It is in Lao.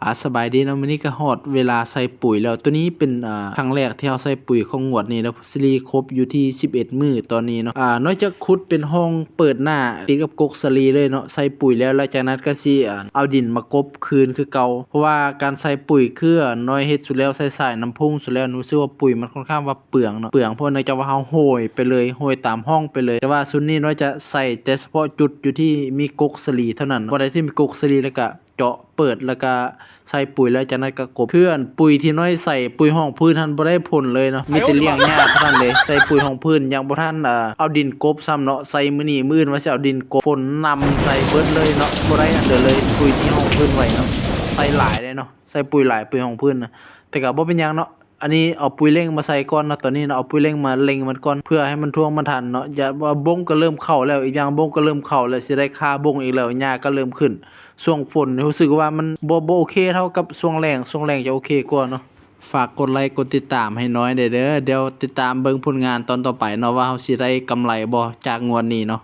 ອາ ສະບາຍດີເນາະ, ມື້ນີ້ກໍຮອດເວລາໃສ່ປຸຍແລ້ວ. ໂຕນີ້ເປັນ ອາ ຄັ້ງແລກທີ່ເຮົາໃສ່ປຸຍຂອງງວດນີ້ເນາະ, ສາລີຄົບຢູ່ທີ່ສິບເອັດມື້ຕອນນີ້ເນາະ. ອາ ນ້ອຍຈະຂຸດເປັນຮ່ອງເປີດໜ້າຕິດກັບກົກສາລີເລີຍເນາະ, ໃສ່ປຸຍແລ້ວ ແລ້ວຈາກນັ້ນກໍຊິ ອາ ເອົາດິນມາກົບຄືນຄືເກົ່າ. ເພາະວ່າການໃສ່ປຸຍຄື ອາ ນ້ອຍເຮັດສຸດແລ້ວ, ໃສ່ສາຍນ້ຳພຸງສຸດແລ້ວ, ຮູ້ສຶກວ່າປຸຍມັນຄ່ອນຂ້າງວ່າເປືອງເນາະ, ເປືອງ ເພາະເນື່ອງຈາກວ່າເຮົາໂຮຍໄປເລີຍ, ໂຮຍຕາມຮ່ອງໄປເລີຍ. ແຕ່ວ່າຊຸດນີ້ນ້ອຍຈະໃສ່ແຕ່ສະເພາະຈຸດຢູ່ທີ່ມີກົກສາລີເທົ່ານັ້ນ, ບ່ອນໃດທີ່ມີກົກສາລີແລ້ວກະ ເຈາະເປີດ ແລ້ວກະໃສ່ປຸຍ ແລ້ວຈາກນັ້ນກະກົບ. ຄືອັນປຸຍທີ່ນ້ອຍໃສ່ ປຸຍຮອງພື້ນຫັ້ນບໍ່ໄດ້ຜົນເລີຍເນາະ, ມີແຕ່ລ້ຽງຫຍ້າເທົ່ານັ້ນເລີຍ. ໃສ່ປຸຍຮອງພື້ນຍັງບໍ່ທັນ ເອີ ເອົາດິນກົບຊ້ຳເນາະ, ໃສ່ມື້ນີ້ ມື້ອື່ນວ່າຊິເອົາດິນກົບ, ຝົນນຳໃສ່ເບິດເລີຍເນາະ, ບໍ່ໄດ້ອັນເດີເລີຍ. ປຸຍທີ່ຮອງພື້ນໄວ້ເນາະ, ໃສ່ຫຼາຍເດ້ເນາະ, ໃສ່ປຸຍຫຼາຍ ປຸຍຮອງພື້ນນະ, ແຕ່ກະບໍ່ເປັນຫຍັງເນາະ. ອັນນີ້ເອົາປຸຍເລັ່ງມາໃສ່ກ່ອນເນາະ, ຕອນນີ້ເນາະ ເອົາປຸຍເລັ່ງມາເລັ່ງມັນກ່ອນ ເພື່ອໃຫ້ມັນຖ້ວງມັນທັນເນາະ. ຢ່າວ່າບົ້ງກໍເລີ່ມເຂົ້າແລ້ວ, ອີກຢ່າງບົ້ງກໍເລີ່ມເຂົ້າແລ້ວ, ຊິໄດ້ຄາບົ້ງອີກແລ້ວ, ຫຍ້າກໍເລີ່ມຂຶ້ນ. ຊ່ວງຝົນຮູ້ສຶກວ່າມັນບໍ່ ບໍ່ໂອເຄເທົ່າກັບຊ່ວງແລ້ງ, ຊ່ວງແລ້ງຈະໂອເຄກວ່າເນາະ. ຝາກກົດໄລກົດຕິດຕາມໃຫ້ນ້ອຍແດ່ເດີ, ດຽວຕິດຕາມເບິ່ງຜົນງານຕອນຕໍ່ໄປເນາະ ວ່າເຮົາຊິໄດ້ກຳໄລບໍ່ຈາກງວດນີ້ເນາະ.